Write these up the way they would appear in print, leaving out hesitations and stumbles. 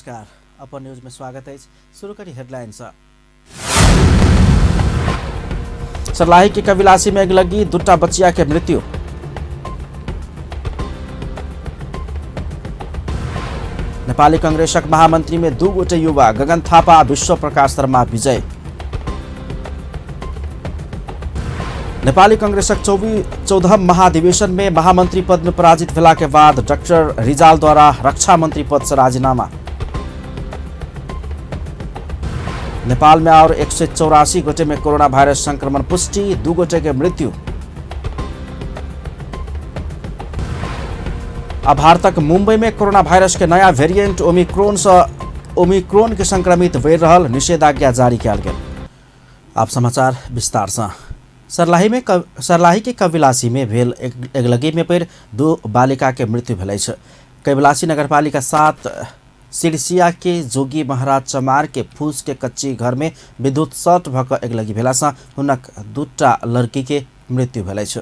नमस्कार, अपन न्यूज में स्वागत है। शुरू करी हेडलाइन से। सरलाही के कविलासी में अगलगी, दुटा बच्चिया के मृत्यु। नेपाली कांग्रेसक महामंत्री में दू गोटे युवा गगन थापा विश्व प्रकाश शर्मा विजय। नेपाली कांग्रेसक 14 महाधिवेशन में महामंत्री पद में पराजित भेला के बाद डॉक्टर रिजाल द्वारा रक्षा मंत्री पद से राजीनामा। नेपाल में और 184 गोटे में कोरोना वायरस संक्रमण पुष्टि, 2 गोटे के मृत्यु। आ भारतक मुंबई में कोरोना वायरस के नया वेरिएंट ओमिक्रोन के संक्रमित बढ़ि रहल निषेधाज्ञा जारी कयल गेल। आप समाचार विस्तार से। सर्लाही के कविलासी में भेल अगलगी में पड़ि 2 बालिका के मृत्यु भेल अछि। कविलासी नगरपालिका 7 सिरसिया के जोगी महाराज चमार के फूस के कच्ची घर में विद्युत शॉर्ट भऽ कऽ अगलगी भेलासँ हुनक 2 लड़की के मृत्यु भेल अछि।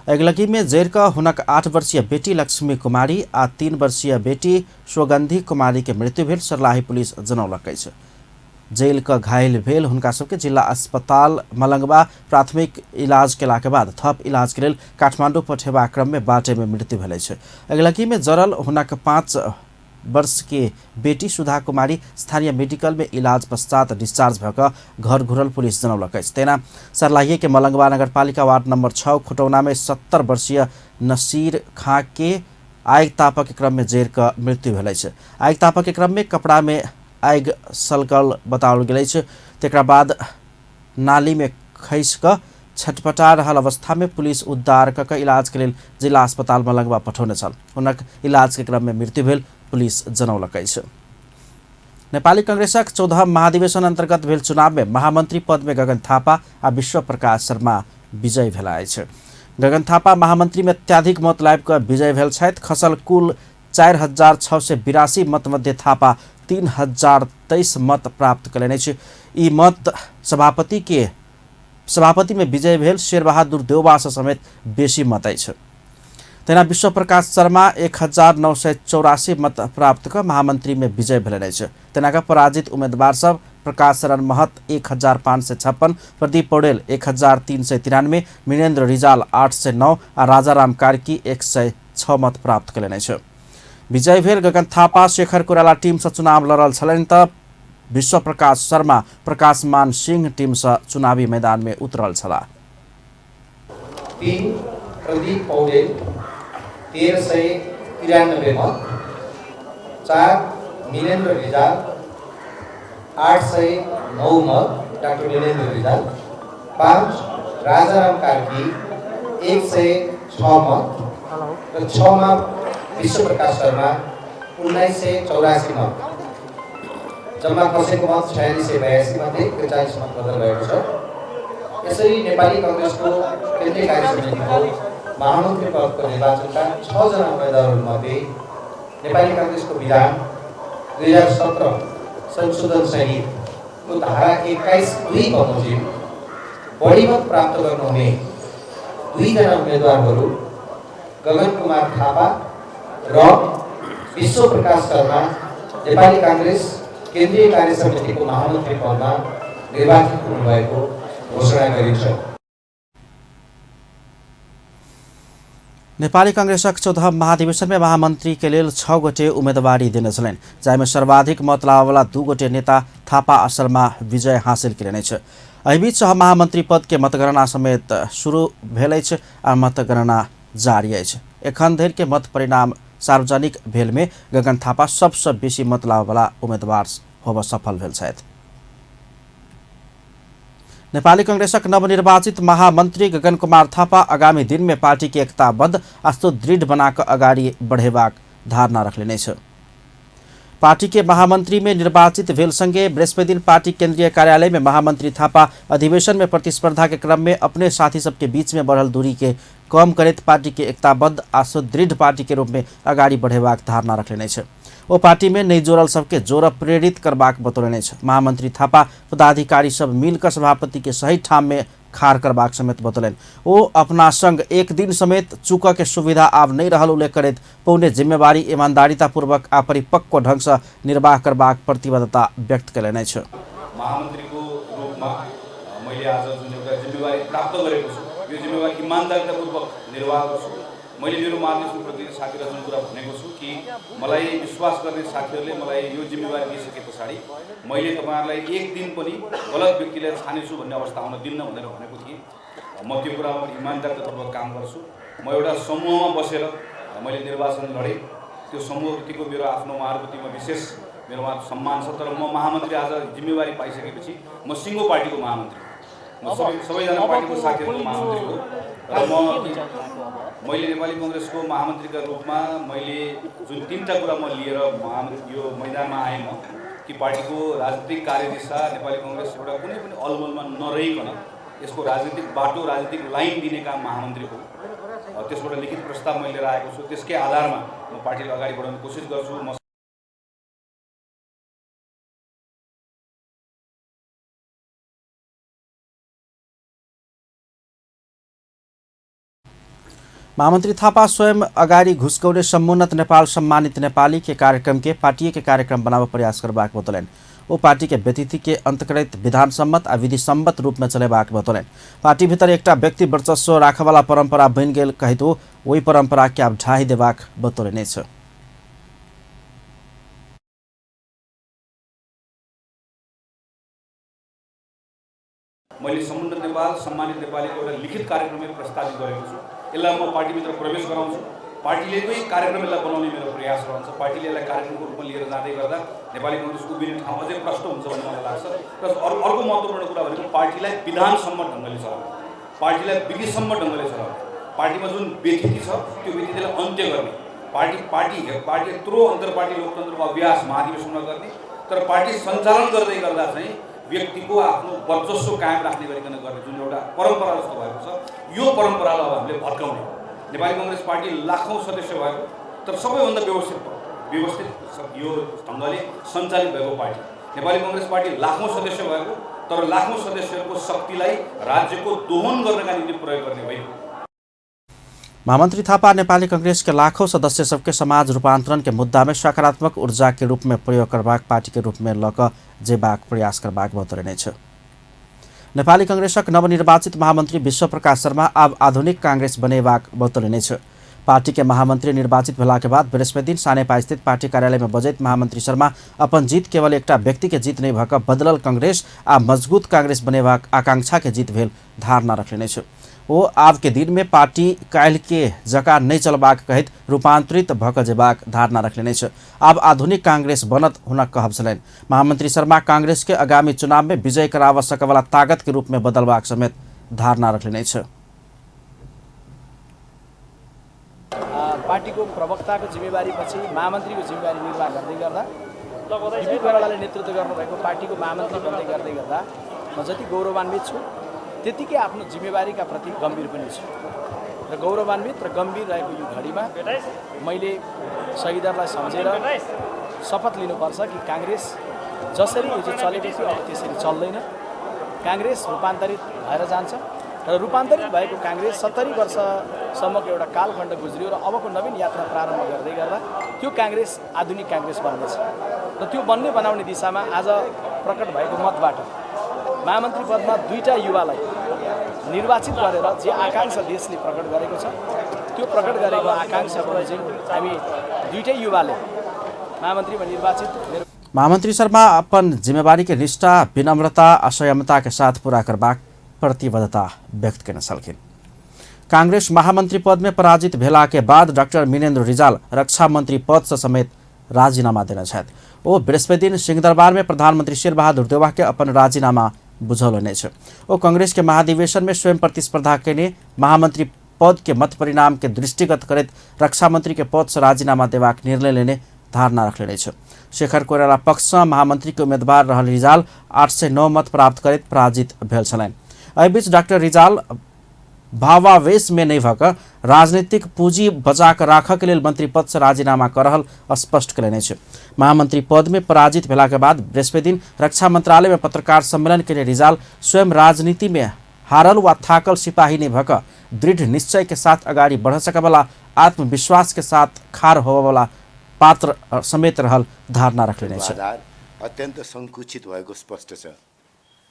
अगलगी में जरि कऽ हुनक 8 वर्षीय बेटी लक्ष्मी कुमारी आ 3 वर्षीय बेटी सुगंधी कुमारी के मृत्यु भेल सर्लाही पुलिस जनौलक अछि। जेल क घायल भेल हुनका सबके जिला अस्पताल मलंगवा प्राथमिक इलाज केला के बाद थप इलाज के लेल काठमांडू पठेबा क्रम में बाटे में मृत्यु भेल अछि। अगलगी में जरल हुनक 5 वर्ष के बेटी सुधा कुमारी स्थानीय मेडिकल में इलाज पश्चात डिस्चार्ज भऽ कऽ घर घुरल पुलिस जनौलक अछि। तेना सर्लाही के मलंगवा नगरपालिका वार्ड नंबर 6 खुटौना में 70 वर्षीय नसीर खां के आगि तापक के क्रम में जरि कऽ मृत्यु भेल अछि। आगि तापक के क्रम में कपड़ा में आगि सलकल बताओल गेल अछि। तकरा बाद नाली में खसि कऽ छटपटा रहल अवस्था में पुलिस उद्धार कऽ कऽ इलाज के लेल जिला अस्पताल मलंगवा पठौने छल। हुनक इलाज के क्रम में मृत्यु भेल पुलिस जनौलक अछि। नेपाली कांग्रेसक 14 महाधिवेशन अंतर्गत भेल चुनाव में महामंत्री पद में गगन थापा आ विश्व प्रकाश शर्मा विजयी भेला अछि। गगन थापा महामंत्री में अत्याधिक मत लाबि कऽ विजयी भेल छथि। खसल कुल 4682 मत मध्य थापा 3023 मत प्राप्त कयलनि अछि। ई मत सभापति में विजय भेल शेरबहादुर देउवासँ समेत बेसी मत अछि। तेना विश्व प्रकाश शर्मा 1984 मत प्राप्त कऽ महामंत्री में विजय भेलनि अछि। तेना कऽ पराजित उम्मीदवार सब प्रकाश शरण महत 1556, प्रदीप पौडेल 1393, मीनेन्द्र रिजाल 809 आ राजाराम कार्की 106 मत प्राप्त कयलनि अछि। विजय भेल गगन थापा शेखर कोइराला टीमसँ चुनाव लड़ल छलनि तऽ विश्व प्रकाश शर्मा प्रकाश मान सिंह टीमसँ चुनावी मैदान में उतरल छलाह। 3 प्रदीप पौडेल 1393 मत, 4 मीनेन्द्र रिजाल 809 मत, डाक्टर मीनेन्द्र रिजाल, 5 राजाराम कार्की 106 मत र 6 मा विश्व प्रकाश शर्मा 1984 मत। जम्मा खसेको मत 4682 मध्ये 41 मत बदल भएको छ। यसरी नेपाली कांग्रेसको केन्द्रीय कार्य समितिको महामन्त्री पदको निर्वाचनका 6 जना उम्मेद्वारहरूमध्ये नेपाली कांग्रेसको विधान 2017 संशोधन सहितको धारा 21(2) बमोजिम बढी मत प्राप्त गर्नुहुने 2 जना उम्मेद्वारहरू गगन कुमार थापा र विश्व प्रकाश शर्मा नेपाली कांग्रेस केन्द्रीय कार्य समितिको महामन्त्री पदमा निर्वाचित हुनुभएको घोषणा गरिन्छ। नेपाली कांग्रेसक 14 महाधिवेशन में महामंत्री के लेल 6 गोटे उम्मीदवारी देने छलनि, जाहिमे सर्वाधिक मत लाबयवला 2 गोटे नेता थापा आ शर्मा विजय हासिल कयलनि अछि। एहि बीच महामंत्री पद के मतगणना समेत शुरू भेल अछि आ मतगणना जारी अछि। एखन धरि के मत परिणाम सार्वजनिक भेल में गगन थापा सबसँ बेसी मत लाबयवला उम्मीदवार होबय सफल भेल छथि। नेपाली कांग्रेसक नवनिर्वाचित महामंत्री गगन कुमार थापा आगामी दिन में पार्टी के एकताबद्ध आ सुदृढ़ बना कऽ अगाडि बढ़ेबाक धारणा रखलनि अछि। पार्टी के महामंत्री में निर्वाचित भेल संगे बृहस्पति दिन पार्टी केंद्रीय कार्यालय में महामंत्री थापा अधिवेशन में प्रतिस्पर्धा के क्रम में अपने साथी सबके बीच में बढ़ल दूरी के कम करैत पार्टी के एकताबद्ध आ सुदृढ़ पार्टी के रूप में अगाडि बढ़ेबाक धारणा रखलनि अछि। ओ पार्टी में नहि जोड़ल सबके जोड़ प्रेरित करबाक बतौलनि अछि। महामंत्री थापा पदाधिकारी सब मिलकर सभापति के सही ठाम में खार करबाक समेत बतौलनि। ओ अपना संग एक दिन समेत चूकऽ के सुविधा आब नहि रहल उल्लेख करैत पौने जिम्मेवारी ईमानदारितापूर्वक आ परिपक्व ढंग सँ निर्वाह करबाक प्रतिबद्धता व्यक्त कयलनि अछि। महामन्त्रीको रूपमा मैले आज जुन एउटा जिम्मेवारी प्राप्त गरेको छु, यो जिम्मेवारी इमान्दारितापूर्वक निर्वाह गर्छु। मैले मेरो महाधिवेशनप्रति साथीहरूलाई जुन कुरा भनेको छु कि मलाई विश्वास गर्ने साथीहरूले मलाई यो जिम्मेवारी दिइसके पछाडि मैले तपाईँहरूलाई एक दिन पनि गलत व्यक्तिलाई छानेछु भन्ने अवस्था आउन दिन्न भनेर भनेको थिएँ। म त्यो कुरामा पनि इमान्दारितापूर्वक काम गर्छु। म एउटा समूहमा बसेर मैले निर्वाचन लडेँ। त्यो समूहप्रतिको मेरो आफ्नो उहाँहरूप्रति म विशेष मेरोमा सम्मान छ, तर म महामन्त्री आज जिम्मेवारी पाइसकेपछि म सिङ्गो पार्टीको महामन्त्री, म सबैजना पार्टीको साथीहरूको महामन्त्री हो। र मैले नेपाली कङ्ग्रेसको महामन्त्रीका रूपमा मैले जुन तिनवटा कुरा म लिएर यो मैदानमा आएँ म, कि पार्टीको राजनीतिक कार्यदिशा नेपाली कङ्ग्रेस एउटा कुनै पनि अलमलमा नरहिकन यसको राजनीतिक बाटो, राजनीतिक लाइन दिने काम महामन्त्रीको हो। त्यसबाट लिखित प्रस्ताव मैले लिएर आएको छु। त्यसकै आधारमा म पार्टीलाई अगाडि बढाउने कोसिस गर्छु। म महामन्त्री थापा स्वयं अगाडि घुसकौने समुन्नत नेपाल सम्मानित नेपाली के कार्यक्रम के पार्टी के कार्यक्रम बनाव प्रयास करबाक बतौलनि। ओ पार्टी के व्यतिथि के अंत करैत विधानसम्मत आ विधिसम्मत रूप में चलेबाक बतौलनि। पार्टी भीतर एकटा व्यक्ति वर्चस्व राखयवला परंपरा बनि गेल कहैत ओ ओहि परंपरा के आब ढाहि देबाक बतौलनि अछि। मैले समुन्नत नेपाल सम्मानित नेपालीको एउटा लिखित कार्यक्रममै प्रस्तावित गरेको छु। यसलाई म पार्टीभित्र प्रवेश गराउँछु। पार्टीले नै कार्यक्रम यसलाई बनाउने मेरो प्रयास रहन्छ। पार्टीले यसलाई कार्यक्रमको रूपमा लिएर जाँदै गर्दा नेपाली कङ्ग्रेस उभिने ठाउँ अझै प्रष्ट हुन्छ भन्ने मलाई लाग्छ। र अर्को महत्त्वपूर्ण कुरा भनेको पार्टीलाई विधानसम्मत ढङ्गले चलाउने, पार्टीलाई विधिसम्मत ढङ्गले चलाउने, पार्टीमा जुन व्यतिथि छ त्यो व्यतिथिलाई अन्त्य गर्ने, पार्टी पार्टी पार्टी यत्रो अन्तर्पार्टी लोकतन्त्रको अभ्यास महाधिवेशनमा गर्ने, तर पार्टी सञ्चालन गर्दै गर्दा चाहिँ व्यक्तिको आफ्नो वर्चस्व कायम राख्ने गरिकन गर्ने जुन एउटा परम्परा जस्तो भएको छ, यो परम्परालाई अब हामीले भत्काउने। नेपाली कङ्ग्रेस पार्टी लाखौँ सदस्य भएको तर सबैभन्दा व्यवस्थित यो ढङ्गले सञ्चालित भएको पार्टी नेपाली कङ्ग्रेस पार्टी लाखौँ सदस्य भएको तर लाखौँ सदस्यहरूको शक्तिलाई राज्यको दोहन गर्नका निम्ति प्रयोग गर्ने होइन। महामन्त्री थापा नेपाली कांग्रेस के लाखों सदस्य सबके समाज रूपांतरण के मुद्दा में सकारात्मक ऊर्जा के रूप में प्रयोग करबाक पार्टी के रूप में लऽ जेबाक प्रयास करबाक बतौलनि अछि। नेपाली कांग्रेसक नवनिर्वाचित महामन्त्री विश्वप्रकाश शर्मा आब आधुनिक कांग्रेस बनेबाक बतौलनि अछि। पार्टी के महामन्त्री निर्वाचित भेला के बाद बृहस्पति दिन सानेपा स्थित पार्टी कार्यालय में बजैत महामन्त्री शर्मा अपन जीत केवल एकटा व्यक्ति के जीत नहीं भऽ कऽ बदलल कांग्रेस आ मजबूत कांग्रेस बनेबाक आकांक्षा के जीत भेल धारणा रखलनि अछि। ओ आब के दिन में पार्टी काल्हि के जकाँ नहि चलबाक कहैत रूपांतरित भऽ कऽ जेबाक धारणा रखलनि अछि। आब आधुनिक कांग्रेस बनत हुनक कहब छलनि। महामन्त्री शर्मा कांग्रेस के आगामी चुनाव में विजय कराबऽ सकयवला ताकत के रूप में बदलबाक समेत धारणा रखलनि अछि। पार्टीको प्रवक्ताको जिम्मेवारी पछि महामन्त्रीको जिम्मेवारी निर्वाह गर्दै गर्दा बीपी कोइरालाले नेतृत्व गर्नुभएको पार्टीको महामन्त्री बन्दै गर्दै गर्दा म जति गौरवान्वित छु त्यतिकै आफ्नो जिम्मेवारीका प्रति गम्भीर पनि छु। र गौरवान्वित र गम्भीर रहेको यो घडीमा मैले शहीदहरूलाई सम्झेर शपथ लिनुपर्छ कि काङ्ग्रेस जसरी हिजो चलेको थियो अब त्यसरी चल्दैन। काङ्ग्रेस रूपान्तरित भएर जान्छ र रूपान्तरित भएको काङ्ग्रेस 70 वर्षसम्मको एउटा कालखण्ड गुज्रियो र अबको नवीन यात्रा प्रारम्भ गर्दै गर्दा त्यो काङ्ग्रेस आधुनिक काङ्ग्रेस बन्नेछ र त्यो बन्ने बनाउने दिशामा आज प्रकट भएको मतबाट महामन्त्री पदमा दुईटा युवालाई निर्वाचित गरेर जे आकाङ्क्षा देशले प्रकट गरेको छ त्यो प्रकट गरेको आकाङ्क्षा बमोजिम हामी दुईटै युवाले महामन्त्रीमा निर्वाचित। महामन्त्री शर्मा अपन जिम्मेवारी के निष्ठा, विनम्रता, असंयमता के साथ पूरा करबाक प्रतिबद्धता व्यक्त केने छलखिन। कांग्रेस महामन्त्री पद में पराजित भेला के बाद डाक्टर मिनेन्द्र रिजाल रक्षा मंत्री पद से समेत राजीनामा देने छथि। ओ बृहस्पति दिन सिंहदरबार में प्रधानमंत्री शेरबहादुर देउवा के अपन राजीनामा बुझौलनि अछि। ओ कांग्रेस के महाधिवेशन में स्वयं प्रतिस्पर्धा केने महामंत्री पद के मत परिणाम के दृष्टिगत करैत रक्षा मंत्री के पद से राजीनामा देबाक निर्णय लेने धारणा रखलनि अछि। शेखर कोइराला पक्ष सँ महामंत्री के उम्मीदवार रहल रिजाल 809 मत प्राप्त करैत पराजित भेल छलनि। एहि बीच डाक्टर रिजाल भावावेश में नहि भऽ कऽ राजनीतिक पूंजी बचा कऽ राखऽ के लेल मंत्री पद से राजीनामा कऽ रहल स्पष्ट कयलनि अछि। महामंत्री पद में पराजित भेला के बाद बृहस्पति दिन रक्षा मंत्रालय में पत्रकार सम्मेलन केने रिजाल स्वयं राजनीति में हारल वा थाकल सिपाही नै भक दृढ़ निश्चय के साथ अगाडि बढ़ सकेवाला आत्मविश्वास के साथ खार होवाला पात्र समेत रहल धारणा रखले छ। आधार अत्यन्त संकुचित भएको स्पष्ट छ।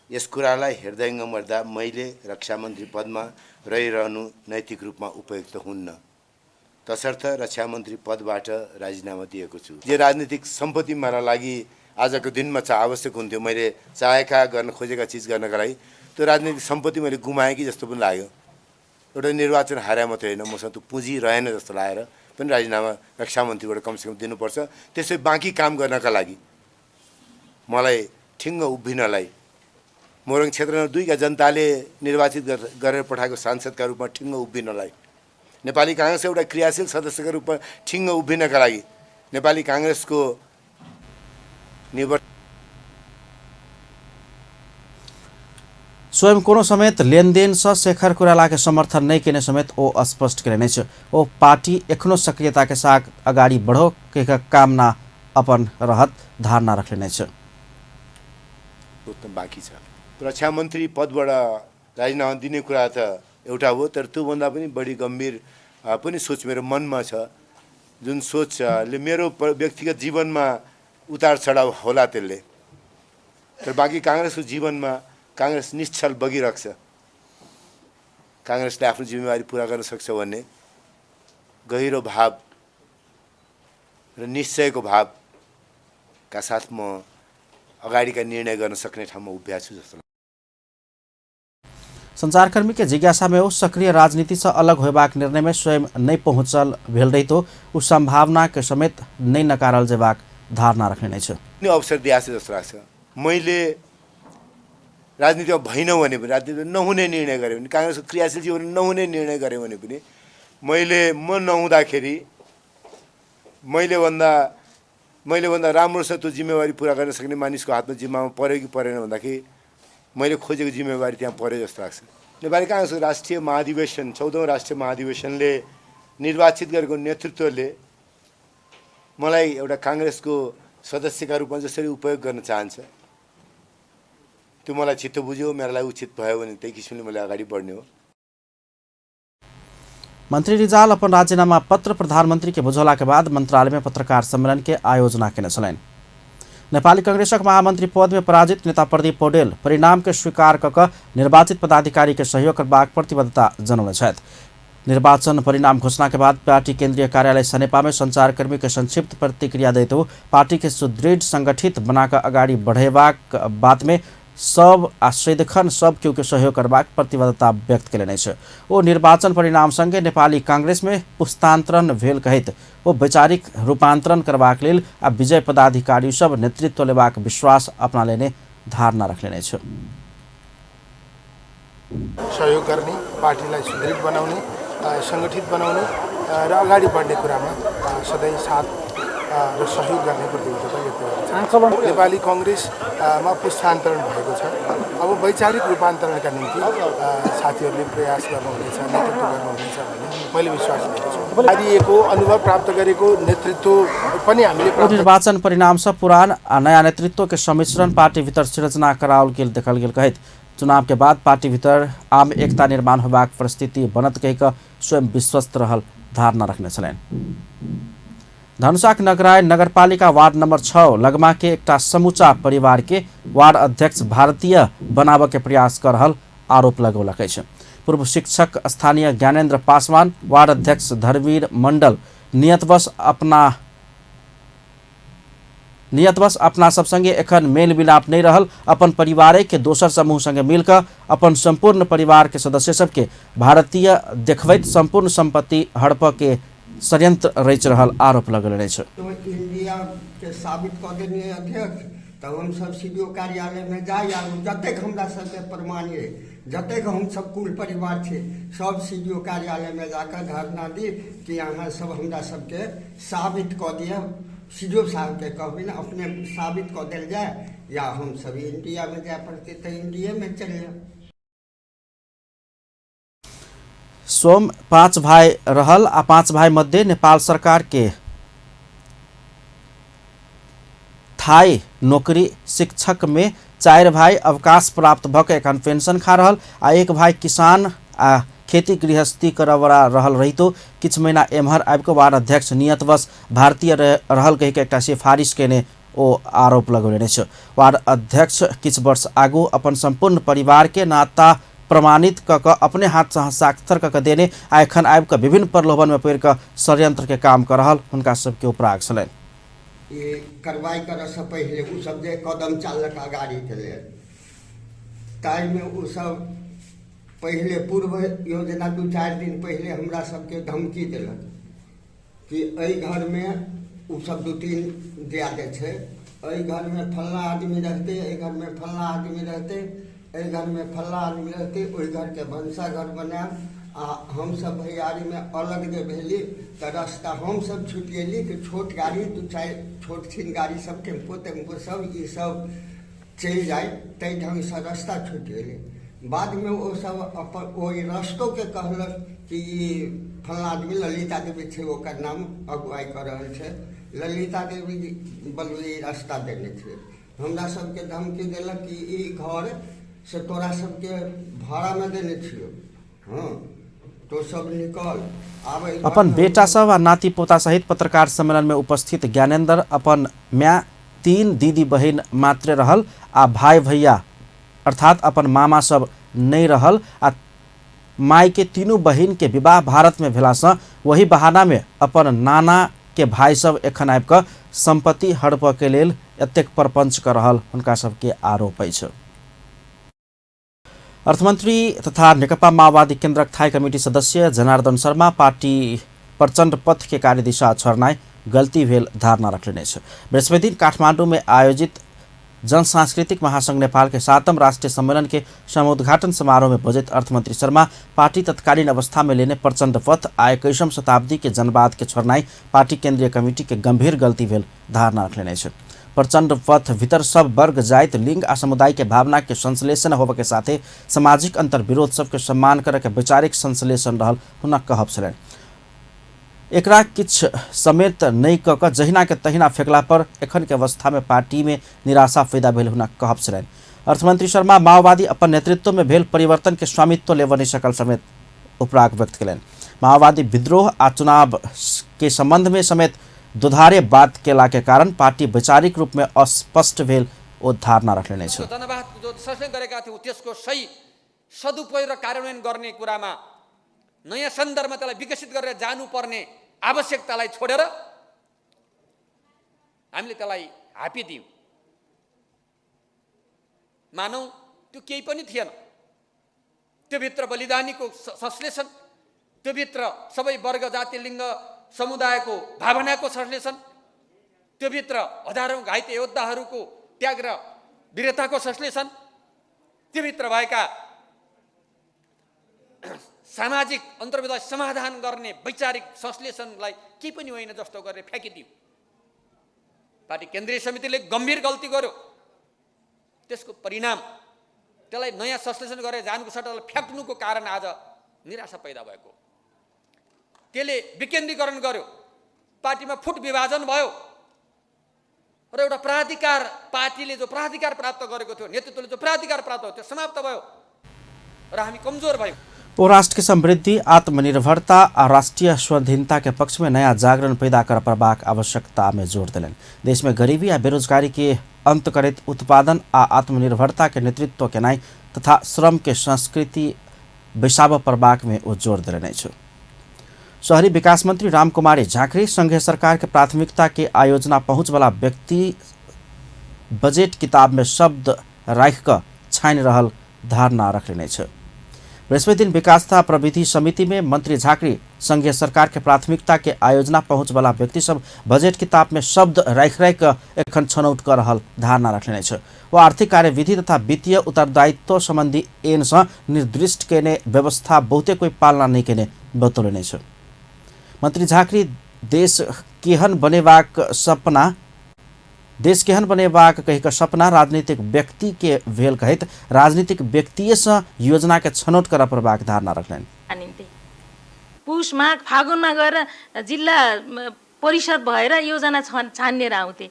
यस कुरालाई हृदयङ्गम गर्दा मैले रक्षा मन्त्री पदमा रहिरहनु नैतिक रूपमा उपयुक्त हुन्न, तसर्थ रक्षा मन्त्री पदबाट राजीनामा दिएको छु। जे राजनीतिक सम्पत्ति मेरा लागि आजको दिनमा चाहिँ आवश्यक हुन्थ्यो, मैले चाहेका गर्न खोजेका चिज गर्नका लागि त्यो राजनीतिक सम्पत्ति मैले गुमाएँ कि जस्तो पनि लाग्यो। एउटा निर्वाचन हारे मात्रै होइन, मसँग त्यो पुँजी रहेन जस्तो लागेर पनि राजीनामा रक्षा मन्त्रीबाट कमसेकम दिनुपर्छ। त्यसै बाँकी काम गर्नका लागि मलाई ठिङ्ग उभिनलाई मोरङ क्षेत्र नम्बर 2 का जनताले निर्वाचित गरेर पठाएको सांसदका रूपमा ठिङ्ग उभिनलाई, नेपाली काङ्ग्रेसको एउटा क्रियाशील सदस्यका रूपमा ठिङ्ग उभिनका लागि नेपाली काङ्ग्रेसको स्वयं कोनो समेत लेनदेन सँ शेखर कोइराला के समर्थन नहीं केने समेत ओ स्पष्ट केने छ। ओ पार्टी एखनो सक्रियता के साथ अगाडि बढ़ो के कामना अपन रहत धारणा रखले छ। बाँकी छ। रक्षा मन्त्री पदबाट राजीनामा दिने कुरा त एउटा हो, तर त्योभन्दा पनि बढी गम्भीर पनि सोच मेरो मनमा छ, जुन सोचले मेरो व्यक्तिगत जीवनमा उतार चढाव होला त्यसले, तर बाँकी काङ्ग्रेसको जीवनमा काङ्ग्रेस निश्चल बगिरहेको छ। काङ्ग्रेसले आफ्नो जिम्मेवारी पुरा गर्न सक्छ भन्ने गहिरो भाव र निश्चयको भावका साथ म अगाडिका निर्णय गर्न सक्ने ठाउँमा उभ्या छु जस्तो। संचारकर्मी के जिज्ञासा में ओ सक्रिय राजनीति से अलग होबाक निर्णय में स्वयं नहीं पहुँचल भेल रहितो उ संभावना के समेत नहीं नकारल जेबाक धारणा रखने छ। अवसर दिएको छ जस्तो लाग्छ। मैले राजनीतिमा भइनँ भने पनि, राजनीतिमा नहुने निर्णय गरेँ भने, काङ्ग्रेसको क्रियाशील जीवन नहुने निर्णय गरेँ भने पनि मैले म नहुँदाखेरि मैले भन्दा राम्रो छ त्यो जिम्मेवारी पुरा गर्न सक्ने मानिसको हातमा जिम्मामा पऱ्यो कि परेन भन्दाखेरि मैले खोजेको जिम्मेवारी त्यहाँ पऱ्यो जस्तो लाग्छ। नेपाली काङ्ग्रेसको राष्ट्रिय महाधिवेशन, 14औं राष्ट्रिय महाधिवेशनले निर्वाचित गरेको नेतृत्वले मलाई एउटा काङ्ग्रेसको सदस्यका रूपमा जसरी उपयोग गर्न चाहन्छ त्यो मलाई चित्त बुझ्यो, मेरो लागि उचित भयो भने त्यही किसिमले मैले अगाडि बढ्ने हो। मंत्री रिजाल अपन राजीनामा पत्र प्रधानमंत्री के बुझौला के बाद मंत्रालय में पत्रकार सम्मेलन के आयोजना केने छलनि। नेपाली कांग्रेसक महामंत्री पद में पराजित नेता प्रदीप पौडेल परिणाम के स्वीकार क निर्वाचित पदाधिकारी के सहयोग करबाक प्रतिबद्धता जनौने छथि। निर्वाचन परिणाम घोषणा के बाद पार्टी केंद्रीय कार्यालय सनेपा में संचारकर्मी के संक्षिप्त प्रतिक्रिया दैत पार्टी के सुदृढ़ संगठित बनाकर अगाडि बढ़ेबाक बात में सब आ सदिखन सब केओ के सहयोग करबाक प्रतिबद्धता व्यक्त केलनि अछि। ओ निर्वाचन परिणाम संगे नेपाली कांग्रेस में पुस्तांतरण भेल कहैत ओ वैचारिक रूपांतरण करबाक लेल आ विजय पदाधिकारी सब नेतृत्व लेबाक विश्वास अपना लेने धारणा रखलेने अछि। सहयोग गर्ने, पार्टीलाई सुदृढ बनाउने, संगठित बनाउने र अगाडि बढ्ने कुरामा सधैँ साथ र सहयोग गर्ने प्रतिबद्धता व्यक्त गरेको छ। नेपाली कङ्ग्रेसमा पुस्तान्तरण भएको छ। अब वैचारिक रूपान्तरणका निम्ति साथीहरूले प्रयास गर्नुहुनेछ, नेतृत्व गर्नुहुनेछ भन्ने मैले विश्वास लिएको छु। हारिएको अनुभव प्राप्त गरेको नेतृत्व पनि हामीले निर्वाचन परिणाम से पुरान आ नयाँ नेतृत्व के सम्मिश्रण पार्टी भीतर सिर्जना कराओल गेल देखल गेल कहैत चुनाव के बाद पार्टी भीतर आम एकता निर्माण होबाक परिस्थिति बनत कहि स्वयं विश्वस्त रहल धारणा रखने छलनि। धनुषाक नगराय नगरपालिका वार्ड नंबर 6 लगमा के एकटा समूचा परिवार के वार्ड अध्यक्ष भारतीय बनाबऽ के प्रयास कर रहल आरोप लगौलक अछि। पूर्व शिक्षक स्थानीय ज्ञानेन्द्र पासवान वार्ड अध्यक्ष धर्मवीर मंडल नियतवश अपना सब संगे एखन मेल मिलाप नहीं रहल, अपन परिवारे के दोसर समूह संगे मिलकर अपन संपूर्ण परिवार के सदस्य सबके भारतीय देखबैत संपूर्ण संपत्ति हड़प के षड्यंत्र रचि रहल आरोप लगल अछि। इंडिया के साबित कऽ देने अध्यक्ष, तब हम सब सीडीओ कार्यालय में जाय आ जतेक हमरा सबके प्रमाण ये, जतेक हम सब कुल परिवार छे, सब सीडीओ कार्यालय में जाकर धरना दी कि अहाँ सब हमरा सबके साबित कऽ दिअ। सीडीओ साहब के कहबी ने अपने साबित कऽ देल जाय या हम सब इंडिया में जाय पड़ते तो इंडिया में चलि जाए। सोम 5 भाई रहल आ 5 भाई मध्य नेपाल सरकार के थाई नौकरी शिक्षक में 4 भाई अवकाश प्राप्त भऽ के एखन पेंशन खा रहल आ 1 भाई किसान आ खेती गृहस्थी करवरा रहल रहितो किछु महीना एम्हर आबि कऽ वार्ड अध्यक्ष नियतवश भारतीय रहल कहि के एकटा सिफारिश केने ओ आरोप लगौने अछि। वार्ड अध्यक्ष किछु वर्ष आगू अपन संपूर्ण परिवार के नाता प्रमाणित कऽ कऽ अपने हाथसँ हस्ताक्षर कऽ कऽ देने आ एखन आबि कऽ विभिन्न प्रलोभन में पड़ि कऽ षड्यंत्र के काम कऽ रहल हुनका सबके उपराग छलनि। ई कार्रवाई करऽसँ पहिले ओ सब जे कदम चाललक अगाड़ीके लेल ताहिमे ओ सब पहिले पूर्व योजना 2-4 दिन पहिले हमरा सबके धमकी देलक कि एहि घरमे ओ सब 2-3 दिया छै, एहि घरमे फल्लाँ आदमी रहतै, एहि घरमे फल्लाँ आदमी रहतै, एहि घरमे फल्लाँ आदमी रहतै, ओहि घरके भनसाघर बनायब। आ हमसब भैयारीमे अलग जे भेली तऽ रास्ता हमसब छुटिएली कि छोट गाड़ी 2-4 छोट छिन गाड़ी सब टेम्पो तेम्पो सब ई सब चलि जाय, ताहि ढङ्गसँ रास्ता छुटिएली। बादमे ओ सब अपन ओहि रस्तोके कहलक कि ई फल्लाँ आदमी ललिता देवी छै, ओकर नाम अगुवाई कऽ रहल छै, ललिता देवी बलुई रास्ता देने छै। हमरा सबके धमकी देलक कि ई घर से तोरा सबके भाड़ामे देने छियौ, हँ तो सब निकल। अपन बेटा सब आ नाती पोता सहित पत्रकार सम्मेलन में उपस्थित ज्ञानेन्द्र अपन म्या 3 दीदी बहिन मात्रे रहल आ भाई भैया अर्थात अपन मामा सब नहीं रहल आ माई के 3 बहिन के विवाह भारत में भेलासँ वही बहाना में अपन नाना के भाई सब एखन आबि कऽ संपत्ति हड़प के लेल एतेक प्रपंच कर रहल हुनका सबके आरोप अछि। अर्थमंत्री तथा नेकपा माओवादी केन्द्रक थाई कमिटी सदस्य जनार्दन शर्मा पार्टी प्रचण्ड पथ के कार्यदिशा छोड़नाइ गलती भेल धारणा रखने अछि। बृहस्पति दिन काठमांडू में आयोजित जनसांस्कृतिक महासंघ नेपाल के 7म राष्ट्रीय सम्मेलन के समुद्घाटन समारोह में बजैत अर्थमंत्री शर्मा पार्टी तत्कालीन अवस्था में लेने प्रचण्ड पथ आ 21वीं शताब्दी के जनवाद के छोड़नाइ पार्टी केंद्रीय कमिटी के गंभीर गलती भेल धारणा रखने अछि। प्रचण्ड पथ भीतर सब वर्ग जाति लिंग आ समुदाय के भावना के संश्लेषण होबे के साथे सामाजिक अंतर्विरोध सबके सम्मान करे के वैचारिक संश्लेषण रहल हुनक कहब छलनि। एकरा किछु समेत नहि कऽ कऽ जहिना के तहिना फेकला पर एखन के अवस्था में पार्टी में निराशा पैदा भेल हुनक कहब छलनि। अर्थमंत्री शर्मा माओवादी अपन नेतृत्व में भेल परिवर्तन के स्वामित्व लेबऽ नहि सकल समेत उपराग व्यक्त कयलनि। माओवादी विद्रोह आ चुनाव के संबंध में समेत दुधारे बात केला के कारण पार्टी वैचारिक रूप में अस्पष्ट भेल ओ धारणा रखने अछि। जनवाद जो संश्लेषण गरेका थियौँ त्यसको सही सदुपयोग र कार्यान्वयन गर्ने कुरामा नयाँ सन्दर्भमा त्यसलाई विकसित गरेर जानुपर्ने आवश्यकतालाई छोडेर हामीले त्यसलाई हापिदियौँ। मानौ त्यो केही पनि थिएन, त्यो भित्र बलिदानीको संश्लेषण, त्यो भित्र सबै वर्ग जाति लिङ्ग समुदायको भावनाको संश्लेषण, त्यो भित्र हजारौँ घाइते योद्धाहरूको त्याग र वीरताको संश्लेषण, त्यो भित्र भएका सामाजिक अन्तर्विरोधलाई समाधान गर्ने वैचारिक संश्लेषणलाई केही पनि होइन जस्तो गरेर फ्याँकिदियो। पार्टी केन्द्रीय समितिले गम्भीर गल्ती गर्यो, त्यसको परिणाम त्यसलाई नयाँ संश्लेषण गरेर जानुको सट्टा फ्याँक्नुको कारण आज निराशा पैदा भएको, त्यसले विकेन्द्रीकरण गर्यो, पार्टीमा फुट विभाजन भयो र एउटा प्राधिकार पार्टीले जो प्राधिकार प्राप्त गरेको थियो, नेतृत्वले जो प्राधिकार प्राप्त भयो त्यो समाप्त भयो र हामी कमजोर भयौँ। ओ राष्ट्र के समृद्धि, आत्मनिर्भरता आ राष्ट्रीय स्वाधीनता के पक्ष में नया जागरण पैदा कर पड़बाक आवश्यकता में जोर देलनि। देश में गरीबी आ बेरोजगारी के अंत करैत उत्पादन आ आत्मनिर्भरता के नेतृत्व केनाइ तथा श्रम के संस्कृति बैसाबऽ पड़बाक में ओ जोर देलनि अछि। शहरी विकास मंत्री रामकुमारी झाँक्री संघीय सरकार के प्राथमिकता के आयोजना पहुँच वाला व्यक्ति बजट किताब में शब्द राखि कऽ छानि रहल धारणा रखने अछि। बृहस्पति दिन विकास तथा प्रविधि समिति में मंत्री झाँक्री संघीय सरकार के प्राथमिकता के आयोजना पहुँच वाला व्यक्ति सब बजट किताब में शब्द राखि राखि कऽ एखन छनौट कऽ रहल धारणा रखने अछि। ओ आर्थिक कार्यविधि तथा वित्तीय उत्तरदायित्व संबंधी ऐनसँ निर्दिष्ट केने व्यवस्था बहुते कोई पालना नहि केने बतौलनि अछि। मंत्री झाँक्री देश केहन बनेबाक सपना देश केहन बनेबाक कहि कऽ सपना राजनीतिक व्यक्ति के भेल कहैत राजनीतिक व्यक्तिएसँ योजना के छनौट करऽ पड़बाक धारणा रखलनि। पुष माघ फागुनमा गएर जिल्ला परिषद भएर योजना छानिएर आउँथे।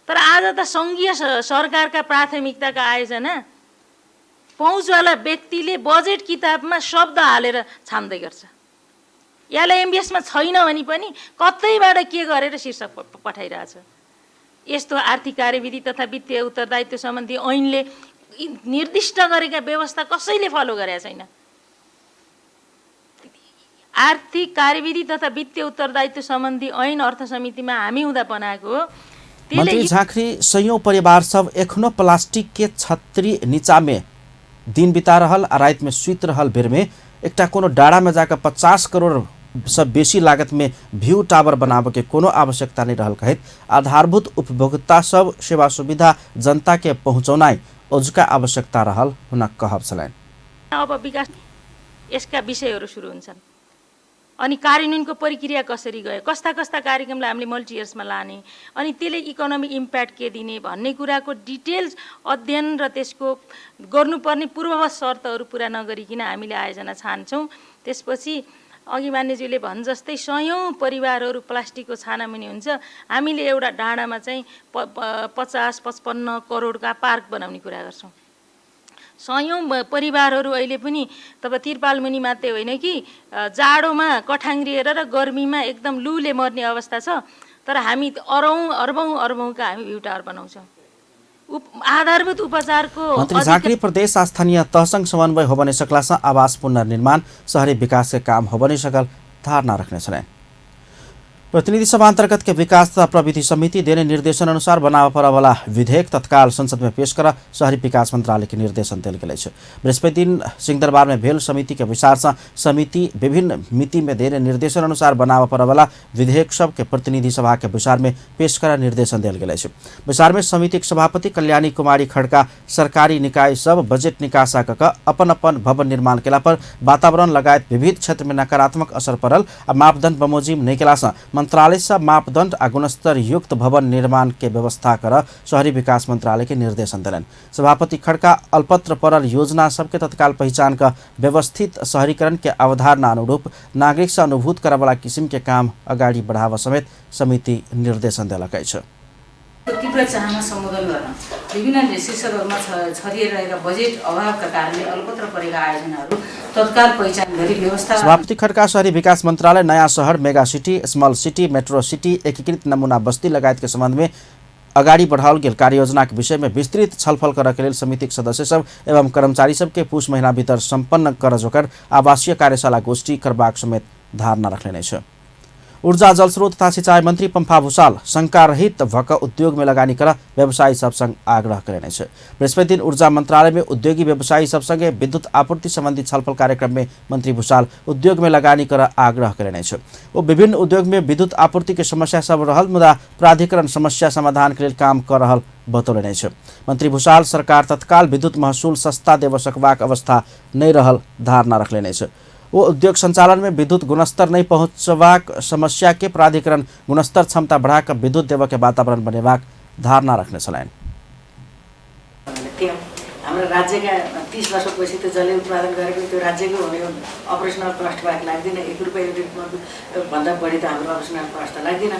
तर आज त सङ्घीय सरकारका प्राथमिकताका आयोजना पहुँचवाला व्यक्तिले बजेट किताबमा शब्द हालेर छान्दै गर्छ। यसलाई एमबिएसमा छैन भने पनि कतैबाट के गरेर शीर्षक पठाइरहेछ। यस्तो आर्थिक कार्यविधि तथा वित्तीय उत्तरदायित्व सम्बन्धी ऐनले निर्दिष्ट गरेका व्यवस्था कसैले फलो गरेका छैन। आर्थिक कार्यविधि तथा वित्तीय उत्तरदायित्व सम्बन्धी ऐन अर्थ समितिमा हामी हुँदा बनाएको हो। मन्त्री झाँक्री सयौं परिवार सब एखनो प्लास्टिक के छत्री नीचा में दिन बिता रहल आ रात में सुति रहल बेर में एकटा कोनो डाँडा में जाकर 50 करोड़ सब बेसी लागत में व्यू टावर बनावे के कोनो आवश्यकता नहीं रहल कहैत आधारभूत उपभोक्ता सब सेवा सुविधा जनता के पहुँचौनाइ ओजुका आवश्यकता रहल हुनक कहब छलनि। अब विकास यसका विषयहरू सुरु हुन्छन् अनि कार्यान्वयनको प्रक्रिया कसरी गयो, कस्ता कस्ता कार्यक्रमलाई हामीले मल्टी इयर्समा लाने अनि त्यसले इकोनोमिक इम्प्याक्ट के दिने भन्ने कुराको डिटेल्स अध्ययन र त्यसको गर्नुपर्ने पूर्ववत शर्तहरू पुरा नगरिकन हामीले आयोजना छान्छौँ। त्यसपछि अघि मान्यज्यूले भन् जस्तै सयौँ परिवारहरू प्लास्टिकको छानामुनि हुन्छ, हामीले एउटा डाँडामा चाहिँ 50-55 करोडका पार्क बनाउने कुरा गर्छौँ। सयौँ परिवारहरू अहिले पनि तब तिरपालमुनि मात्रै होइन कि जाडोमा कठाङ्ग्रिएर र गर्मीमा एकदम लुले मर्ने अवस्था छ, तर हामी अरौँ अर्बौँ अर्बौँका हामी भ्यू टावर बनाउँछौँ। आधारभूत उपचारको मन्त्री झाँक्री प्रदेश स्थानीय तहसँग समन्वय हो बने सकला आवास पुनर्निर्माण शहरी विकास के काम हो बने सकल धारणा रख्ने छन्। प्रतिनिधि सभा अंतर्गत के विकास तथा प्रविधि समिति देने निर्देशन अनुसार बनाव परवाला विधेयक तत्काल संसद में पेश कर शहरी विकास मंत्रालय के निर्देशन देल गेल अछि। बृहस्पति दिन सिंहदरबार में भेल समिति के विचार से समिति विभिन्न मिति में देने निर्देशन अनुसार बनाव परवाला विधेयक सब के प्रतिनिधि सभा के विचार में पेश कर निर्देशन देल गेल अछि। विचार में समिति के सभापति कल्याणी कुमारी खड़का सरकारी निकाय सब बजट निकासा क अपन अपन भवन निर्माण केला पर वातावरण लगायत विविध क्षेत्र में नकारात्मक असर पड़ल आ मापदंड बमोजिम नहीं केला से मंत्रालय से मापदंड आ गुणस्तर युक्त भवन निर्माण के व्यवस्था कर शहरी विकास मंत्रालय के निर्देशन देलनि। सभापति खड़का अल्पत्र पड़ल योजना सबके तत्काल पहचान कर व्यवस्थित शहरीकरण के अवधारणा अनुरूप नागरिक से अनुभूत करवाला किसिम के काम अगाडि बढ़ावा समेत समिति निर्देशन देलक अछि। तीव्र चाहना सम्बोधन गर्न विभिन्न शीर्षकहरूमा छरिएर रहेका बजेट अभावका कारणले अल्पत्र परेका आयोजनाहरू तत्काल पहिचान गरी व्यवस्था। सभापति खड्का शहरी विकास मन्त्रालय नयाँ शहर, mega city, small city, metro city, एकीकृत नमूना बस्ती लगायत के सम्बन्ध में अगाडि बढ़ाओल गेल कार्ययोजना के विषय में विस्तृत छलफल करके लेल समितिक सदस्य सब एवं कर्मचारी सबके पुष महीना भीतर सम्पन्न कर जोकर आवासीय कार्यशाला गोष्ठी करबाक समेत धारणा रखने छ। ऊर्जा जलस्रोत तथा सिंचाई मंत्री पंफा भूषाल शंका रहित भक उद्योग में लगानी कर व्यवसायी सबसँग आग्रह करेने छ। बृहस्पति दिन ऊर्जा मंत्रालय में उद्योगी व्यवसायी सबसँगे विद्युत आपूर्ति संबंधी छलफल कार्यक्रम में मंत्री भूषाल उद्योग में लगानी कर आग्रह करेने छ। वो विभिन्न उद्योग में विद्युत आपूर्ति के समस्या सब रहल मुदा प्राधिकरण समस्या समाधान के लेल काम कर रहल बतौलने छ। मंत्री भूषाल सरकार तत्काल विद्युत महसूल सस्ता देव सकबाक अवस्था नहीं रहल धारणा रखलेने छ। वो उद्योग संचालन में विद्युत गुणस्तर नहीं पहुँचबाक समस्या के प्राधिकरण गुणस्तर क्षमता बढ़ाकर विद्युत देव के वातावरण बनेबाक धारणा रखने छलनि। हाम्रो राज्यका 30 वर्षपछि त जले उत्पादन गरेको त्यो राज्यको हुने अपरेसनल कस्ट बाहेक लाग्दैन, 1 रुपियाँ युनिट भन्दा बढी त हाम्रो अपरेसनल कस्ट त लाग्दैन।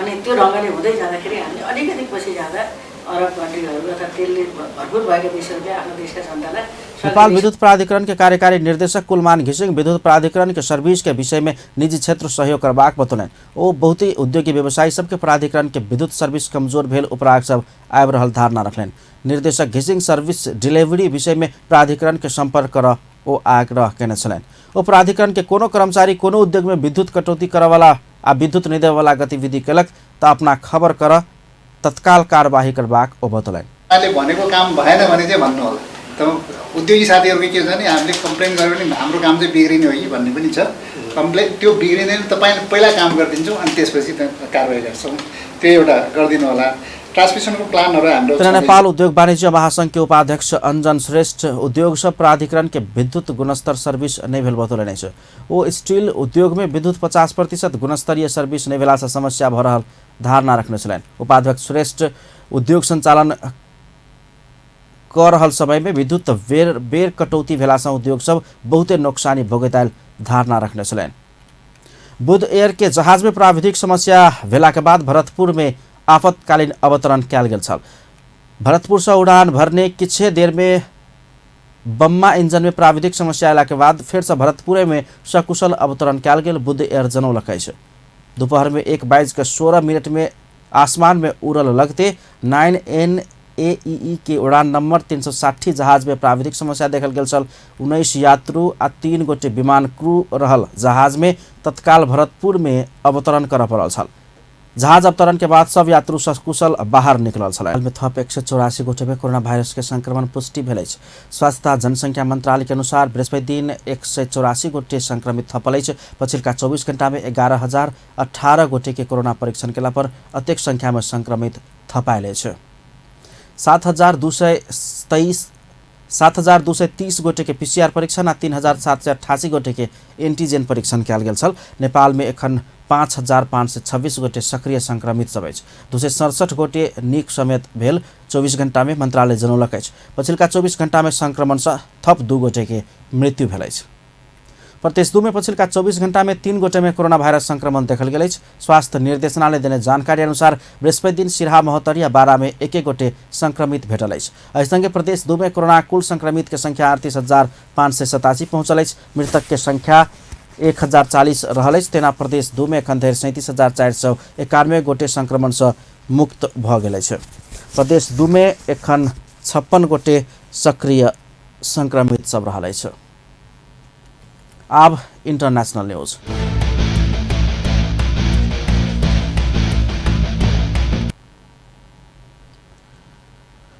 अनि त्यो ढङ्गले हुँदै जाँदाखेरि हामीले अलिकति पछि जाँदा अरब कन्ट्रीहरू अथवा तेलले भरपुर भएका देशहरूले आफ्नो देशका जनतालाई। नेपाल विद्युत प्राधिकरण के कार्यकारी निर्देशक कुलमान घिसिङ विद्युत प्राधिकरण के सर्विस के विषय में निजी क्षेत्र सहयोग करबाक बतौलनि। ओ बहुते उद्योगी व्यवसायी सबके प्राधिकरण के विद्युत सर्विस कमजोर भेल उपराग सब आबि रहल धारणा रखलनि। निर्देशक घिसिङ सर्विस डिलीवरी विषय में प्राधिकरण के संपर्क कर ओ आग्रह केने छलनि। ओ प्राधिकरण के कोनो कर्मचारी कोनो उद्योग में विद्युत कटौती करवाला आ विद्युत नहि देववाला गतिविधि केलक त अपना खबर कर तत्काल कारबाही करबाक ओ बतौलनि। भनेको काम भएन भने चाहिँ भन्नु होला। त उद्योगी साथीहरूको के छ भने हामीले कम्प्लेन गऱ्यो भने हाम्रो काम चाहिँ बिग्रिने हो कि भन्ने पनि छ। कम्प्लेन त्यो बिग्रिँदैन, तपाईँले पहिला काम गरिदिन्छौँ अनि त्यसपछि कारबाही गर्छौँ, त्यो एउटा गरिदिनु होला। ट्रान्समिसनको प्लानहरू हाम्रो। नेपाल उद्योग वाणिज्य महासंघ के उपाध्यक्ष अंजन श्रेष्ठ उद्योग सब प्राधिकरण के विद्युत गुणस्तर सर्विस नहीं भेल बतौलनि छ। ओ स्टील उद्योग में विद्युत 50% गुणस्तरीय सर्विस नहीं भेला से समस्या भ रहल धारणा रखने छलनि। उपाध्यक्ष श्रेष्ठ उद्योग संचालन कर रहल समय में विद्युत बेर बेर कटौती भेला से उद्योग सब बहुते नोकसानी भोगैत आयल धारणा रखने छलनि। बुध एयर के जहाज में प्राविधिक समस्या भेला के बाद भरतपुर में आफतकालीन अवतरण कयल गेल छल। भरतपुर से उड़ान भरने किछे देर में बम्मा इंजन में प्राविधिक समस्या अयला के बाद फेर से भरतपुरे में सकुशल अवतरण कयल गेल बुद्ध एयर जनौलक अछि। दोपहर में 1:16 में आसमान में उड़ल लगते 9NAEE के उड़ान नंबर 360 जहाज में प्राविधिक समस्या देखल गेल छल। 19 यात्रु आ 3 गोटे विमान क्रू रहल जहाज में तत्काल भरतपुर में अवतरण करऽ पड़ल छल। जहाज अवतरण के बाद सब यात्रु सकुशल बाहर निकलल छल। में थप 184 गोटे में कोरोना वायरस के संक्रमण पुष्टि भेल अछि। स्वास्थ्य तथा जनसंख्या मंत्रालय के अनुसार बृहस्पति दिन 184 गोटे संक्रमित थपल अछि। पछिलका 24 घंटा में 11,018 गोटे के कोरोना परीक्षण केला पर अतेक संख्या में संक्रमित थपायल अछि। 7,230 गोटे के पीसीआर परीक्षण आ 3,788 गोटे के एंटीजन परीक्षण कयल गेल छल। नेपाल में एखन 5,526 गोटे सक्रिय संक्रमित सब अछि। 267 गोटे नीक समेत भेल 24 घंटा में मंत्रालय जनौलक अछि। पछिलका 24 घंटा में संक्रमण से थप 2 गोटे के मृत्यु भेल अछि। प्रदेश 2 में पछिलका 24 घंटा में 3 गोटे में कोरोना वायरस संक्रमण देखल गेल अछि। स्वास्थ्य निर्देशनालय देने जानकारी अनुसार बृहस्पति दिन सिरहा, महोत्तरी आ बारा में 1 गोटे संक्रमित भेटल अछि। एहि संगे प्रदेश 2 में कोरोना कुल संक्रमित के संख्या 38,587 पहुंचल अछि। मृतक के संख्या 1,040 रहल अछि। तेना प्रदेश 2 में एखन धरि 37,491 गोटे संक्रमण से मुक्त भऽ गेल अछि। प्रदेश 2 में एखन 56 गोटे सक्रिय संक्रमित सब रहल अछि। आब इंटरनेशनल न्यूज।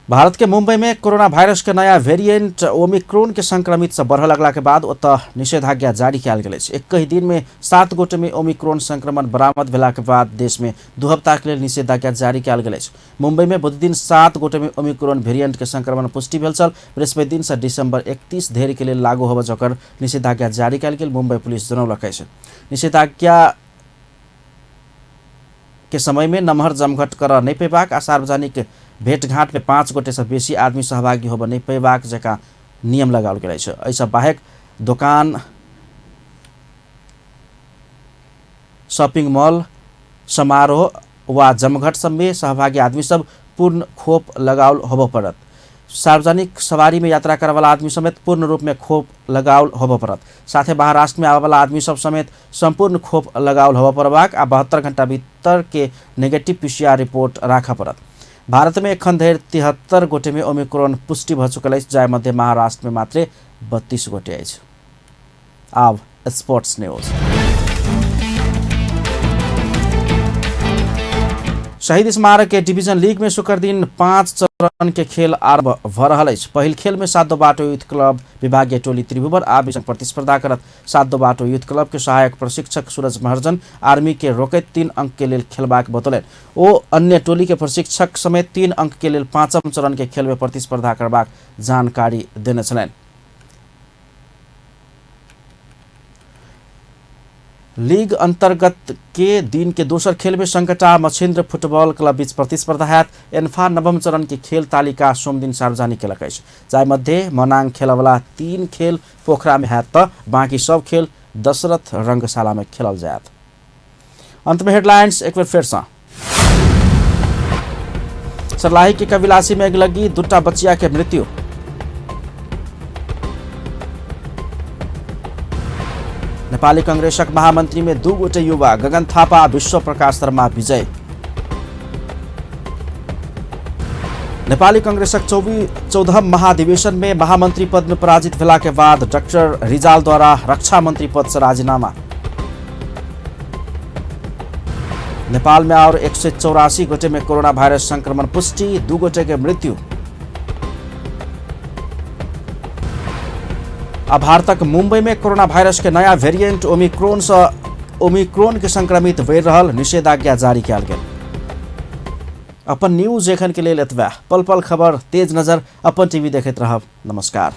भारत के मुंबई में कोरोना वायरस के नया वेरिएंट ओमिक्रोन के संक्रमित से बढ़ लगला के बाद ओतऽ निषेधाज्ञा जारी कयल गेल अछि। एक ही दिन में 7 गोटे में ओमिक्रोन संक्रमण बरामद भेला के बाद देश में 2 हफ्ता के लेल निषेधाज्ञा जारी कयल गेल अछि। मुंबई में बुधदिन 7 गोटे में ओमिक्रोन वेरिएंट के संक्रमण पुष्टि भेल छल। बृहस्पति दिन से दिसंबर 31 धरि के लेल लागू होबय जकर निषेधाज्ञा जारी कयल गेल मुंबई पुलिस जनौलक अछि। निषेधाज्ञा के समय में नमहर जमघट करऽ नहि पेबाक आ सार्वजनिक भेटघाट में 5 गोटे से बेसी आदमी सहभागी होबय नहि पेबाक जकाँ नियम लगाओल गेल अछि। एहिसँ बाहेक दोकान, शॉपिंग मॉल, समारोह वा जमघट सब में सहभागी आदमी सब पूर्ण खोप लगाओल होबय पड़त। सार्वजनिक सवारी में यात्रा करे वाला आदमी समेत पूर्ण रूप में खोप लगाओल होबय पड़त। साथे महाराष्ट्र में आबय वाला आदमी सब समेत संपूर्ण खोप लगाओल होबय पड़बाक आ 72 घंटा भीतर के नेगेटिव पीसीआर रिपोर्ट राखऽ पड़त। भारत में एखन धरि 73 गोटे में ओमिक्रोन पुष्टि भऽ चुकल अछि, जाहि मध्य महाराष्ट्र में मात्रे 32 गोटे अछि। आब स्पोर्ट्स न्यूज। शहीद स्मारक के डिवीजन लीग में शुक्र दिन 5 चरण के खेल आरंभ भ रहल अछि। पहिल खेल में सातो बाटो यूथ क्लब विभागीय टोली त्रिभुवन आर्मी संग प्रतिस्पर्धा करत। सातो बाटो यूथ क्लब के सहायक प्रशिक्षक सूरज महर्जन आर्मी के रोकैत 3 अंक के लेल खेलबाक बतौलनि। ओ अन्य टोली के प्रशिक्षक समेत 3 अंक के लेल 5म चरण के खेल में प्रतिस्पर्धा करबाक जानकारी देने छलनि। लीग अंतर्गत के दिन के दोसर खेल में संकटा मच्छिन्द्र फुटबॉल क्लब बीच प्रतिस्पर्धा हैत। एन्फा 9म चरण के खेल तालिका सोमदिन सार्वजनिक केलक अछि, जाहि मध्य मनाङ खेलवला 3 खेल पोखरा में हैत त बाकी सब खेल दशरथ रंगशाला में खेलल जायत। अंत में हेडलाइंस एक बेर फेर सँ। सर्लाही के कविलासी में अगिलगी 2 बच्चिया के मृत्यु। नेपाली कांग्रेसक महामंत्री में 2 गोटे युवा गगन थापा विश्व प्रकाश शर्मा विजय। नेपाली कांग्रेसक 14 महाधिवेशन में महामंत्री पद में पराजित भेला के बाद डॉक्टर रिजाल द्वारा रक्षा मंत्री पद से राजीनामा। नेपाल में और 184 गोटे में कोरोना वायरस संक्रमण पुष्टि, 2 गोटे के मृत्यु। आ भारतक मुंबई में कोरोना वायरस के नया वेरिएंट ओमिक्रोन के संक्रमित बढ़ि रहल निषेधाज्ञा जारी कयल गेल। अपन न्यूज एखन के लेल एतबे। पल पल खबर, तेज नजर, अपन टीवी देखैत रहब। नमस्कार।